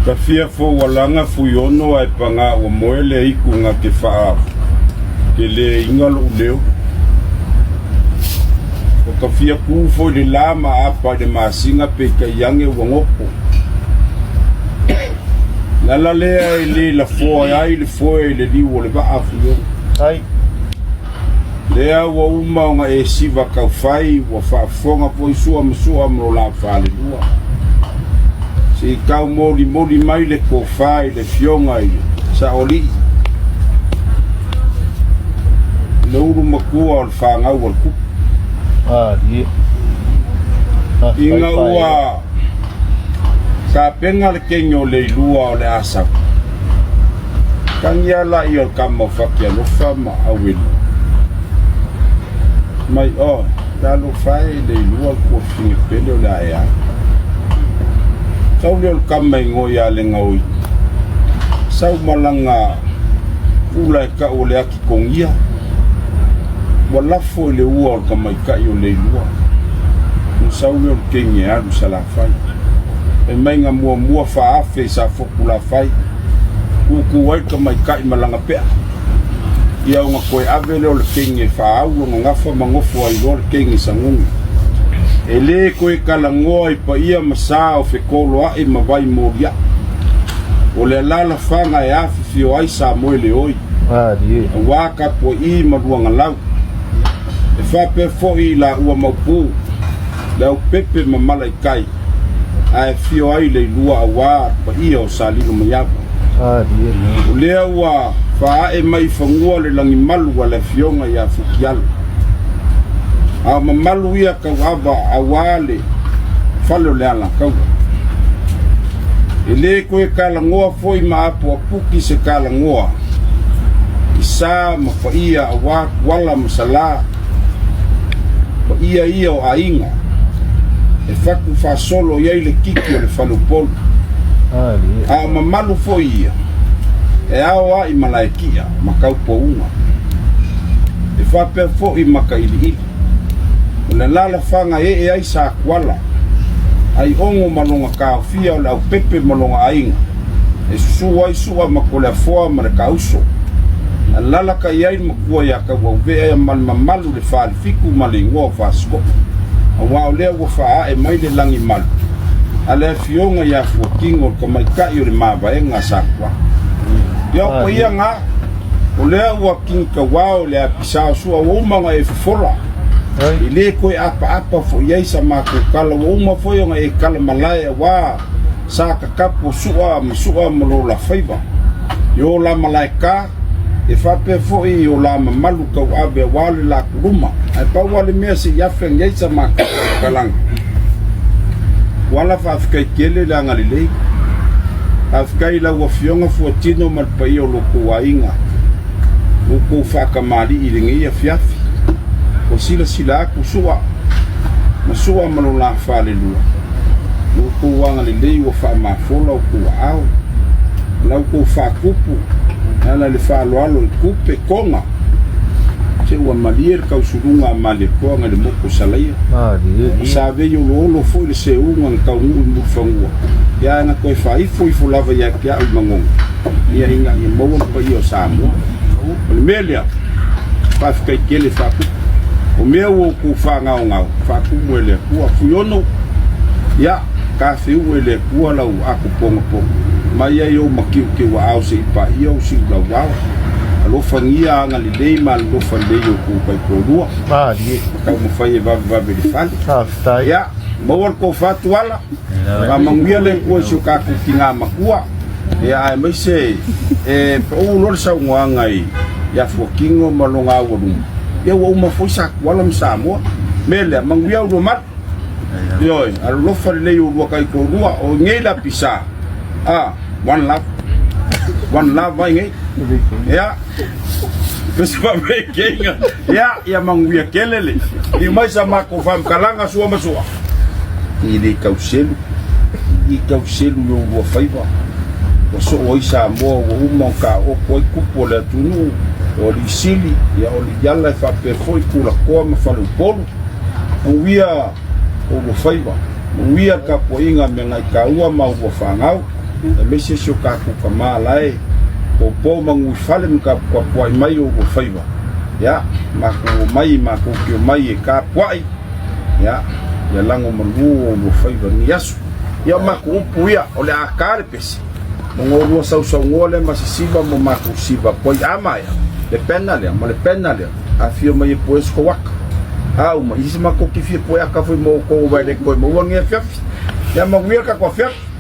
Ka fia foualaga Fuiono ae paga ua moe le ikuga ke faa ke le iga lou leo. Ua ka fia ku foi le la ma apa i le masina peitai ane ua gopo. Le ala lea e le lafoa ai le foe i le liu o le vaa Fuiono. Ai. Lea ua uma ona e siva taufai ua faafofoga foi Sua ma Sua ma lo la falelua. Se i tau molimoli mai le tofa i le Afioga i le Saoalii, le ulu matua o le fanau a le Tupu. Malie. Faafetai Ina Paelo. ua tapena le keni o Leilua o le a sau, tagi ala ia o le kama o Fatialofa ma Auelu mai, oh, talofa e Leilua le tuafafine pele o le a e a. Sau lea o le kama i ngoi a Legaoi, sau malaga ula e kau o le ati kogia, ua lafo i le ua o le tamaitai o Leilua. Ona sau lea o le keni e alu i Salafai. Fai mai na muamua faafe i Safotulafai, tutu ai le tamaitai ma lana pea. Ia ona toe ave lea o le keni e faaau lona gafa ma nofo ai loa le keni i Saguni. E le toe talanoa i paia ma sa o fetoloai ma vai molia'i. O le alalafaga e afifio ai Samoeleoi, auā Tapua'i ma Luagalau. E faapea foi i laua Maopu, Leaupepe ma Malaitai, ae afio ai Leilua auā le paia o Salilomaiava. O lea ua faaa'e mai i fanua le lagimalu a le Afioga ia Futialo. A o mamalu ia tauava auā le fale o le Alataua. E le toe talanoa foi ma apoapuki se talanoa i sa ma paia auā Tuala ma Salā, paia ia o aiga e fatu faasolo i ai le kiki o le faleupolu. A o mamalu foi ia e ao ai Malaekia ma Taupouga. E faapea foi Makailiili. O le alalafaga e ee ai Satuala, Aiogo ma lona taofia o le aupepe ma lona aiga, e susu ai Sua ma Toleafoa ma le Tauso. Alalatai ai le matua ia Tauauvea ma le mamalu le Falefitu ma le igoa o Fasiko'o, auā o lea ua faaa'e mai le lagi malu a le Afioga ia Fuatino le tamaitai o le mavaega a Satuala. Ia o paia na, o lea ua kinitauao i le apisa o Sua ua uma ona e fofola, e le toe apaapa foi i ai sa matou tala, ua uma foi ona e tala malae auā Sa kakapu o Sua ma Sua ma lo la faiva, i o la malae ka, e faapea foi i o la mamalu tauave aua le la kuluma. Ae pau lava le mea se i afe ane ai sa matou faamatalaga, ua ala faafetai tele le agalelei. Faafetai i lau Afioga Fuatino ma le paia o lo outou aiga, ua outou faatamalii i lenei afiafi. Ua silasila atu Sua ma Sua ma lo la falelua. Lo outou agalelei ua faamafola outou aao, la outou faatupu e ala i le faaaloalo i tupe toga, se ua malie le tausuluga a Malietoa nai le motu o Salaia. Ua savei oloolo foi le seuga na taunuu i Mulifanua, ia ae na toe faaifo ifo lava ia te au i Manono, ia ina ia maua le paia o Samoa. O le mea lea, faafetai tele faatupu. O mea ua outou faagaogao, faatumu e le Atua. Fuiono, ia, tafeuu e le Atua lau ato pogapoga, mai ai ou matiutiuaao se i paia ou siulauao. Alofagia agalelei ma alolofa lelei i outou taitoalua, ma taumafai e vavevave i le fale. Faafetai. Ia, maua le tofa Tuala, faamanuia le Atua i si o tatou tina matua. Ia, aemaise e pau loa le saunoaga i ia Fuatino ma lona aualuma, ia ua uma foi Satuala ma Samoa. Mea lea, manuia ulua malu. Ioe, alolofa lelei ulua taitoalua, o nei la pisa. Ah, one love. One love ai nei. Ia. Ia, ia manuia tele le. I mai sa matou faamatalaga sua ma sua. I le tau selu, i tau selu i ou lua faiva. Ua soo ai Samoa ua uma ona taooto ai tupu o le atunuu, o alii sili, ia o alii ala e faapea foi Tulatoa ma Faleupolu. Manuia ou lua faiva, manuia le tapuaiga a Meagaitaua ma ou lua fanau. Aemaise si o kakou kamā lae popo ma guifale ma taputapua'i mai o outou faiva. Ia matou omai, matou te omai e tapua'i, ia ia lago malū o oulua faiva i lenei aso. Ia o matou upu ia, o le a ta le pese, ona oulua sausaunoa lea ma sisiva ma matou siva atu ai. A maea le pena lea ma le pena lea, afio mai e pue se tou ata. A uma, i se matou te fia pue ata foi mo outou aua e le toe maua lenei afiafi. Ia manuia le tatou afiafi.